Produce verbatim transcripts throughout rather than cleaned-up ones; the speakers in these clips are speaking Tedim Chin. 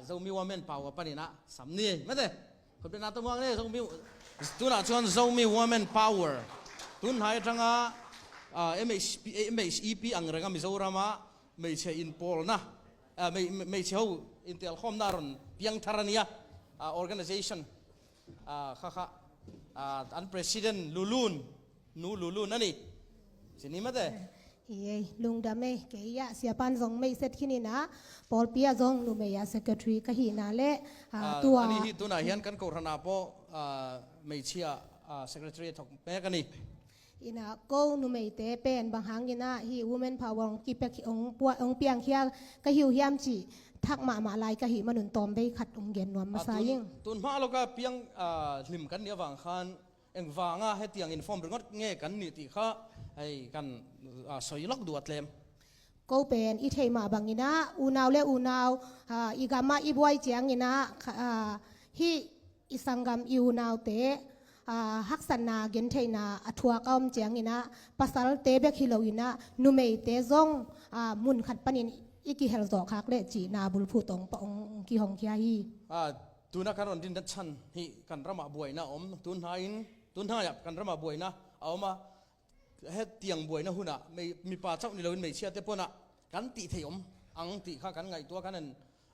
Zomi Women Power panin ah sam ni, mate. Khutbetna tawh muang ni, Zomi. Tunah chuan Zomi Women Power. Tunhai aṭanga, ah, M H P, M H E P ang renga Mizorama hmeichhe inpawlna, ah, hmei-, hmei-, hmeichhe ho intelkhawmna a rawn piangthar a nia, ah, organization, ah, kha kha, ah, an president Lulun, Nu Lulun a ni. Chi ni mate. Hi ei, lungdam ei, kei ah Siapan zong mei set khin ina, pawlpi ah zong numei ah secretary ka hihna leh, ah, ah, tua ani hi tunah hian kan kohhranah pawh, ah, hmeichhia, ah, secretary a thawk mek a ni. Ina ko numeite pen bang hang ina hi Women Power hong kipia, hong pua-, hong piangkhia ka hi uh hiam cih thak mahmah lai ka hih manun tawm bei khat hong gen nuam masa ing. Ah, tun, tun hma lawka piang, ah, hlim kan nih avang khan, engvanga hetiang inform ringawt nge kan nih tih kha hei kan, ah, sawi lawk duh a tlem. Ko pen i theih mah bangin ah, unau le unau, ah, i gamah i buai ciangin ah, kha-, ah, hih i sanggam i unaute, ah, haksatna gentheihna a thuak a awm ciangin ah, pasalte bek hi loin ah, numeite zong, ah, mun khat panin i kihel zawh khak leh cihna bulphuh tawh hong, hong kihawngkhia hi. Ah, tuna kan rawn dinna chhan hi kan ramah buaina a awm. Tun hnain, tun hnaiah kan ramah buaina a awm a, hetiang buaina hunah mei-, mipa chauh ni loin hmeichhiate pawnah kan tih theih awm ang tih kha kan ngaihtuah kan en,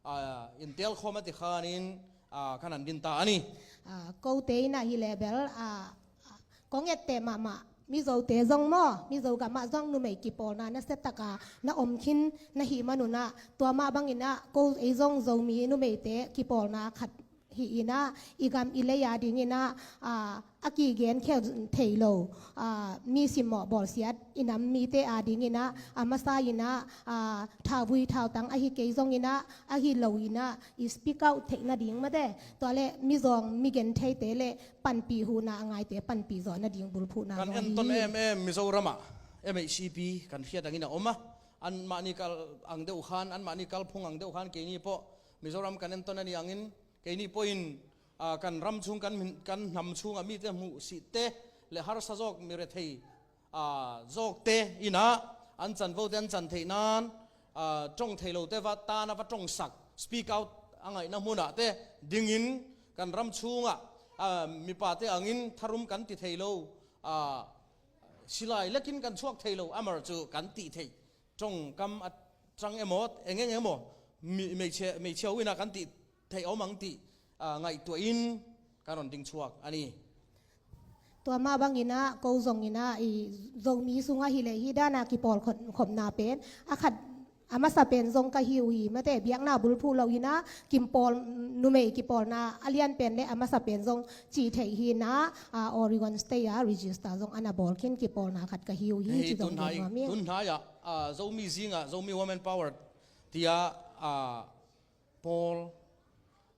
ah, intelkhawm a ti khanin, ah, kan han din ta a ni. Ah, kote inah hi leh bel, ah, kawng etteh mahmah Mizote zong maw, Mizo gamah zong numei kipawlna nasia taka na awm khin na hih manun ah, tua mah bangin ah ko ei zong Zomi numeite kipawlna khat hi ina, i gam i lei a dingin ah, ah, a kigen khel thei lo, ah, mi simmawh bawlsiat i nam mite a dingin ah, a masa in ah, ah, thauvui thautang ahi kei zongin ah, ahi loin ah, i speak out theih nading mate, tua leh mizawng mi gentheite leh panpih huhna a ngaite panpih zawh nading bulphuhna kan en tawn hi. Em em Mizoramah M H E P kan hriat angin a awm a, anmahni kal ang deuh khan, anmahni kalphung ang deuh khan keini pawh Mizoram kan en tawn a ni angin, keini pawhin, ah, kan ram chhung, kan min-, kan hnam chhunga mite hmuhsihte leh harsa zawk, mi rethei, ah, zawkte inah an chanvote an chan theih nan, ah, ṭawng thei lote va tana va ṭawngsak, speak out a ngaihna hmunahte dingin kan ram chhungah, ah, mipate angin tharum kan ti thei lo, ah, silai lekin kan chhuak thei lo, amaherawhchu kan tih theih ṭawngkam aṭang emaw, eng eng emaw, mi-, hmeichhe-, hmeichhe ho inah kan tih theih a awm ang tih, ah, ngaihtuahin kan rawn ding chhuak a ni. Tua mah bangin ah, ko zongin ah, i Zomi sungah hi leh hi dana kipawl khop-, khopna pen, a khat, a masa pen zong ka hi uh hi mate, biakna bulphuh loin ah, kipawl, numei kipawlna a lian pen leh a masa pen zong cih theih hi ina, ah, Oregon State ah register zong ana bawl khin kipawlna khat ka hi uh hi, hei, ci zong tun hnai, gen nuam ing. Tun hnaiah, ah, Zomi zingah, Zomi Women Power tia, ah, pawl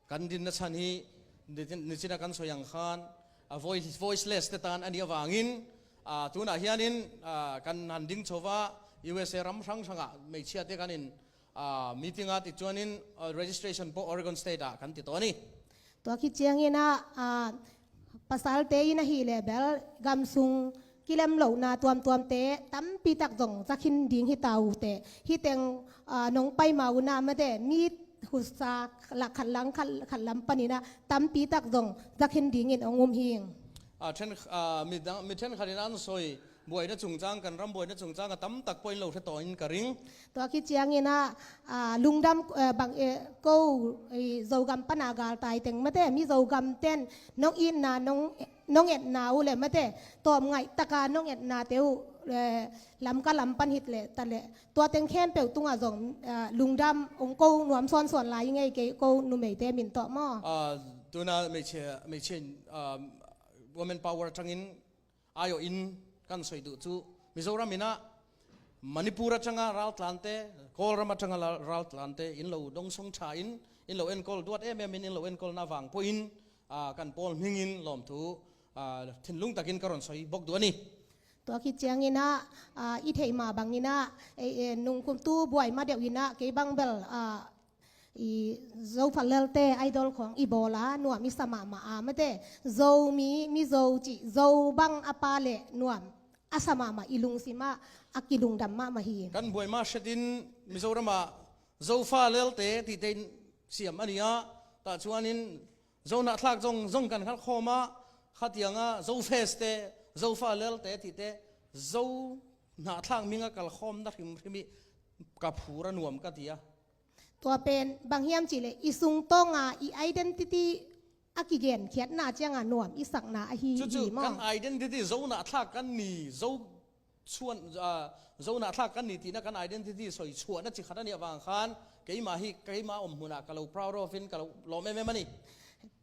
kan dinna chhan hi, nitin, nichina kan sawi ang khan, a voice, voiceless te tan a nih avangin, ah, tunah hianin, ah, kan han ding chho va, U S A ram hrang hrangah hmeichhiate kan in, ah, meeting a ti chuanin, ah, registration pawh Oregon State ah kan ti tawh a ni. Tua khit ciangin ah, ah, pasalte in ahih leh bel gam sung kilem lohna tuamtuamte tampi tak zong za khin ding hi ta uh teh. Hih teng, ah, nong pai ma un ah mate, mi husa lah khat lam, khat, khat lam panin ah tampi tak zong za khin dingin hong um hi ing. Ah, ṭhen, ah, mi dang, mi ṭhenkhatin an sawi buaina chungchang, kan ram buaina chungchang a tam tak pawhin lo hre tawhin ka ring. Tua khit ciangin ah, ah, lungdam, eh, bang, eh, ko, eh, Zogam pana galtai teng mate, mi Zogam ten nong itna, nong, nong etna uh leh mate, tawm ngaih taka nong etnate uh, eh, Lamka lam pan hi leh ta leh, tua teng khempeuh tungah zong, ah, lungdam hong ko nuam suansuan lai ing ei, kei ko numeite min tawh maw. Ah, tuna hmeichhe, hmeichhe, ah, Women Power aṭangin aiawhin kan sawi duh chu, Mizoram inah Manipur aṭanga raltlante, Kawlram aṭanga la-, raltlante in lo dawngsawng ṭhain, in lo enkawl duat em emin, in lo enkawlna avang pawhin, ah, kan pawl hmingin lawmthu, ah, thinlung takin ka rawn sawi bawk duh a ni. Tua khit ciangin ah, ah, i theih mah bangin ah, eh, eh, nungkumtu buai ma deuhin ah, kei bang bel, ah, i Zo falelte idol khawng i bawl a, nuam i sa mahmah a mate, Zomi, Mizo cih Zo bang a pa leh nuam a sa mahmah, i lungsimah a kilungdam mahmah hi. Kan buai ma hretin Mizoramah Zo falelte tih te in siam a ni a, tah chuanin Zo hnahthlak zong, zong kan khalkhawm a, khatianga Zo feste, Zo falelte tihte, Zo hnahthlak hming a kalkhawmna hrimhrim hi ka phur a nuam ka ti a. Tua pen bang hiam cihleh i sungtawnga i identity a kigenkhiatna cianga nuam i sakna ahi hi maw? Cucu kan identity Zo hnahthlak kan ni, Zo chuan, ah, Zo hnahthlak kan ni tihna kan identity sawi chhuahna chi khat a nih avang khan keimah hi, keimah awm hmunah ka lo proud of in ka lo lawm em em a ni.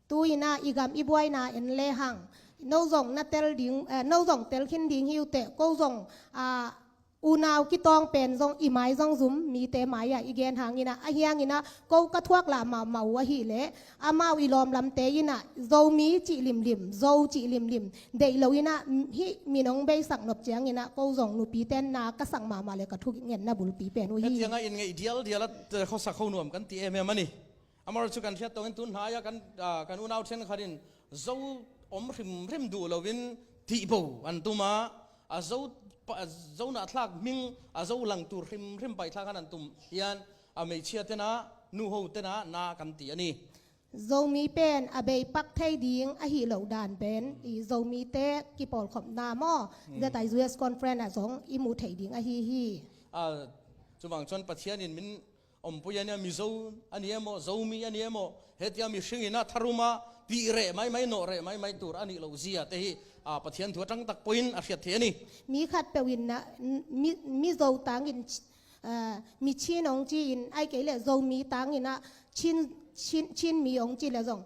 Tu-inah i gam i buaina en lehang no zong na tel ding, eh, no zong tel khin ding hi uh teh, ko zong, ah, unau kitawng pen zong i mai zong zum mite mai-ah i gen hanginah, ahi hanginah ko ka thuak lah mahmah uh ahih leh amau i lawmlamte inah Zomi cih limlim, Zo cih limlim deih lo inah, hih min hong beisak nop cianginah ko zong nupite na ka sak mahmah le ka thungetna bulpi pen uh hi. Hetianga inngeih dialdial a, eh, khuasak ho nuam kan ti em em a ni. Amaherawhchu kan hriat tawngin tun hnaia kan, ah, kan unau ṭhenkhatin Zo awm hrimhrim duh loin tihbo an tum a, a Zo pa, Zo hnahthlak hming, a Zo lang tur hrimhrim paihtlak an an tum hian a hmeichhia tena, nu ho tena na kan ti a ni. Zomi pen a beipak thei ding ahi loh dan pen i Zomite kipawlkhopna maw, ZIUS conference ah zong i muh theih ding ahi hi. Ah, chuvang chuan Pathianin min awmpui a nia, Mizo a ni emaw, Zomi a ni emaw, hetia mihringin a tharuma tih reh mai mai, nawh reh mai mai tur a nih loh zia te hi, a, Pathian thu a ṭang tak pawhin a hriat theih a ni. Mi khat peuhin na, mi, Mizo tangin, a, mi Chin hong ci-in, ai kei leh Zomi tangin a Chin, Chin, Chin mi hong ci leh zong,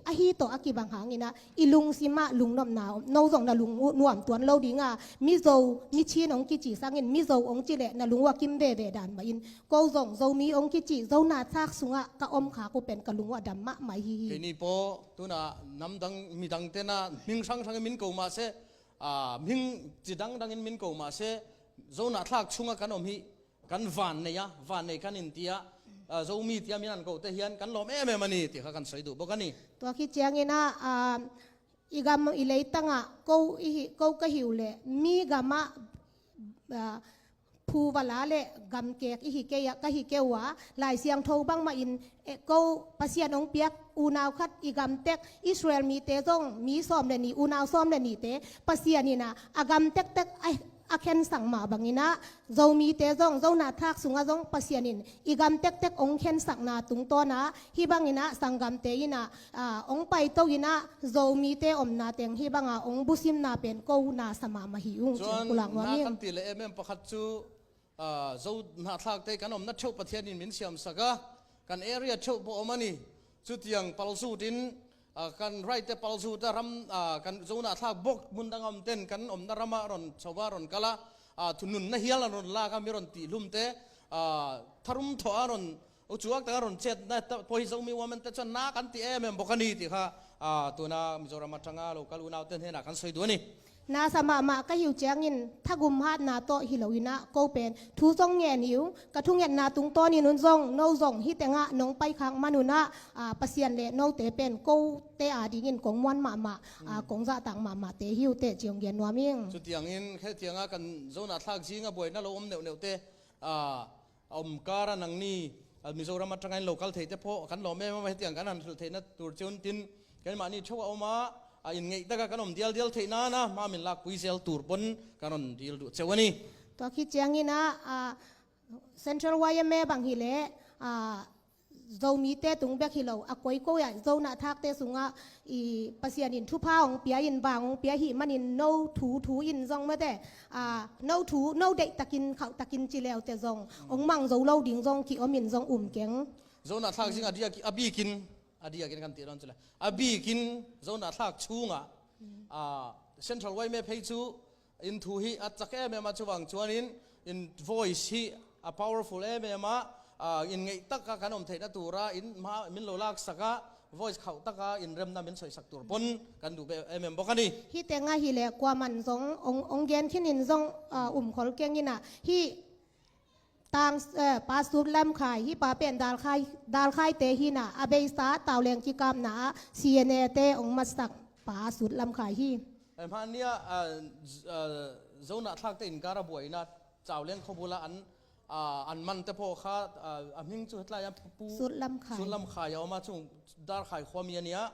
ahi tawh a kibang hanginah i lungsimah lungnopna awm, no zong na lung uh nuam tuan lo dinga, Mizo, mi Chin hong kici sangin Mizo hong ci leh na lung uh a kim veve dan mahin, ko zong Zomi hong kici, Zo hnahthlak sungah ka awm khak uh pen ka lung uh a dam mahmah hi hi. Keini pawh tunah namdang midang tena hming hrang hrangin min ko mah se, a, hming chi dangdangin min ko mah se, Zo hnahthlak chunga kan awm hi, kan vannei a, vannei kan inti a, a, Zomi tia min an kohte hian kan lawm em em a ni tih kha kan sawi duh bawk a ni. Tua khi ciangin a, a, i gam i leitangah ko i hi, ko ka hi uh leh mi gamah, a, phu va la leh gam kek i hi kei a, ka hi kei uh a, Lai Siangtho bangmahin, eh, ko Pasian hong piak unau khat i gam tek, Israel mite zong mi sawm le nih, unau sawm le nihte Pasian inah a gam tektek a a khensak mah banginah, Zomite zong, Zo hnahthlak sungah zong Pasian in i gam tektek hong khensakna tungtawnah, hih banginah sanggamte inah, a, hong paito inah, Zomite awmna teng hih banga hong busimna pen ko na sa mahmah hi ung, cih kulak nuam ing. Chuan na kan tih leh em em pakhat chu, a, Zo hnahthlakte kan awmna theuh Pathian in min siamsak a, kan area theuh pawh awm a ni. Chutiang palzut in, a, kan right te palzut a ram, a, kan Zo hnahthlak bawk hmun dang a awm ten kan awmna rama rawn chho a, rawn kal a, a, thununna hial a rawn lak a, mi rawn tihhlum te, a, tharum thawh a rawn uchuak taka rawn chetna pawh hi Zomi Women te chuan na kan ti em em bawk a ni tih kha, a, tuna Mizoram aṭanga lo kal unau ten hnenah kan sawi duh a ni. Nasa mahmah ka hi uh ciangin thagum hatna tawh hi loinah ko pen thu zong ngen hi ung, ka thungetna tungtawnin un zong, no zong hih tengah nong paikhak man unah, a, Pasian leh note pen kote adingin kong muan mahmah, a, kong zahtak mahmahte hi uh teh, ci hong gen nuam ing. Chutiangin hetianga kan Zo hnahthlak zinga buaina lo awm neuh neuh te, a, a awm kara nangni, a, Mizoram aṭanga in lo kal theite pawh kan lawm em em a, hetiang kan han hrilh theihna tur chu tin, keimahni theuh a awm a, a, inngeih taka kan awm dial dial theih nana hma min lakpui zel tur pawn kan rawn dil duh cheu a ni. Tua khi ciangin a, a, Central Y M A bang hi leh, a, Zomite tung bek hi lo, a koikoi ah Zo hnahthlakte sungah i Pasian in thupha hong pia in, vang hong pia hih manin no thu thu in zong mate, a, no thu, no deih takin, khauh takin ci leute zong hong mang zo lo ding zong ki-awm in zong um keng. Zo hnahthlak zing a diak, a bikin, a diakin kan tih dawn chu le. A bikin Zo hnahthlak chhungah, a, Central Y M A phei chu in thu hi a chak em em a, chuvang chuanin in voice hi a powerful em em a, a, inngeih taka kan awm theihna tura in hma min lo laksak a, voice khauh taka inremna min sawisak tur pawn kan duh em em bawk a ni. Hih teng ahih leh kuaman zong hong, hong gen khin in zong, a, um khol keng inah, hih tang, eh, Pa Sut Lam Khai, hih pa pen Dalkhai, Dalkhaite hinah, a beisa Tauleng kikapna ah C N A te hong matsak Pa Sut Lam Khai hi. Hmania, a, z-, a, Zo hnahthlakte inkara buaina Tauleng khawbula an, ah, an mante pawh kha, ah, a hming cu hetlai a pu Sutlam Khai. Sutlam Khai a om a, chung Darkhai khuami a nih.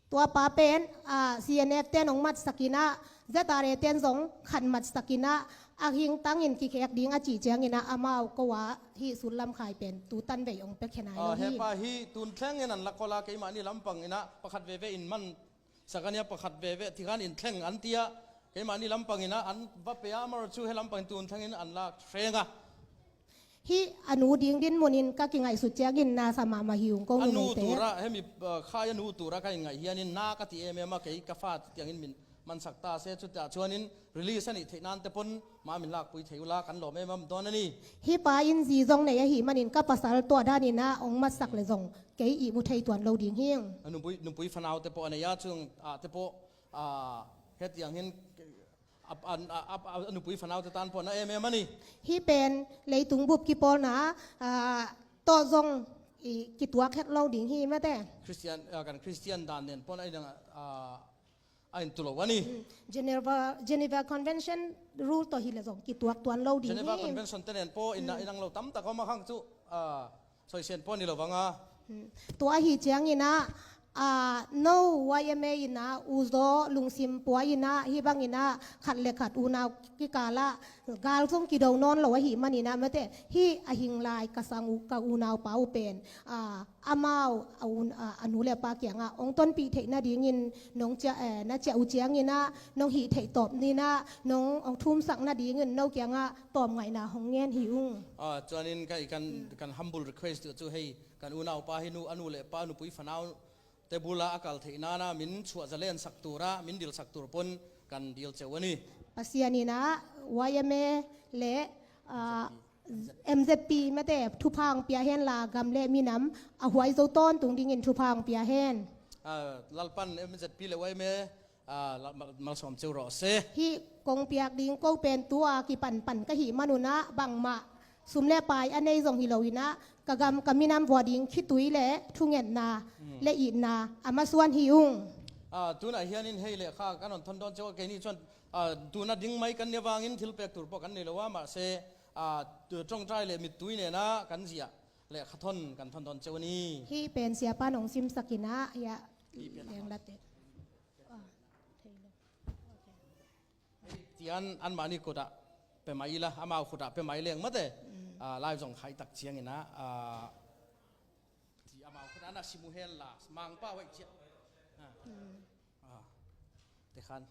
Tua pa pen, ah, C N F ten hong matsak in ah, Z R A ten zong khat matsak in ah, a hingtangin kikhek ding a cih ciangin ah, amau ko ah hih Sutlam Khai pen tutan vei hong pia khin lai lo hi. Ah, hepa, hih tun thlengin an la kol a, keimahni lampang in ah pakhat veve in man sak a nih a, pakhat veve tikhan in thleng an ti a, keimahni lampang in ah an va pe a, amau cu hih lampang in tun thlengin an lak hreng a. Hih a nu ding dinmun in ka kingaihsut ciangin na sa mahmah hi ung ko. A nu nungte tura, hemi, uh, khai a nu tura ka in ngaih hianin na ka ti em em a, kei ka fa tiangin min mansak ta se, cuti ah chuanin release a nih theih nante pon mah min lakpui thei ula, kan lawm em em dawn a ni. Hih pa in zi zong nei ahih manin ka pasal tuah danin ah hong matsak le zong kei ihmu thei tuan lo ding hi ing. A nupui, nupui fanaute pawh a nei a, chung ah te pawh, ah, hetiang hin a, a, a, a, a nupui fanaute tan pawh na em em a ni. Hih pen leitung bup kipawlna, ah, tawh zong i kituak het lo ding hi mate. Christian, ah, kan Christian dan nen pawh a in, ah, a in tu lo a ni. Mm. Geneva, Geneva Convention rule tawh hi le zong kituak tuan lo ding hi. Geneva Convention te nen pawh in, mm, inang lo tam tak a om a, khang cu, ah, soisen pawh ni lo vang a. Hmm. Tua ahi ciangin ah, ah, no Y M A in ah, U Zaw lungsim pua in ah, hih bangin ah khat le khat unau kikal ah gal zong kido nawn lo ahih manin ah mate, hih a hing lai ka sang uh, ka unau pa uh pen, ah, amau a un, ah, a nu le pa kiangah hong tonpih theih nadingin nong ciah, eh, na ciah uh ciangin ah nong hih theih tawp nin ah nong hong thumsak nadingin no kiangah tawmngaihna hong ngen hi ung. Ah, chuanin ka, kan, kan humble request uh cu hei, kan unaupa hi nu, a nu le pa, nupui fanau te bula a kal theih nana min chuah zalensak tura min dilsak tur pon kan dil ceu a ni. Pasian in ah Y M A le, ah, M Z P mate thupha hong pia hen la, gam le minam a huai zo tawntung dingin thupha hong pia hen. Ah, Lalpan M Z P le Y M A ah, la-, mal-, malsawm ceu rawh se. Hih kong piak ding ko pen tu a kipanpan ka hih manun ah bangmah sum le pai a nei zong hi lo in ah ka gam ka minam vua ding khitui le thungetna, hmm, le itna a masuan hi ung. Ah, tunah hianin hei lehkha kan hon thon dawn ceu a, keini chuan, ah, tuna ding mai kan nih avangin thilpek tur pawh kan nei lo a, mahse, ah, tu-, ṭawngṭai leh mittui nena kan ziah lehkha thon kan thon dawn ceu a ni. Hih pen siapa nong simsak in ah, hiah leng la teh. Ah, thei lo. Ok. Tian anmahni kutah pe mai ila, amau kutah pe mai leng mate. Mm. Ah, live zong khai tak ciangin ah, ah, ti amau kutah na simu hen la, mangpa wei cia. Ah. Mm. Ah. Te khan.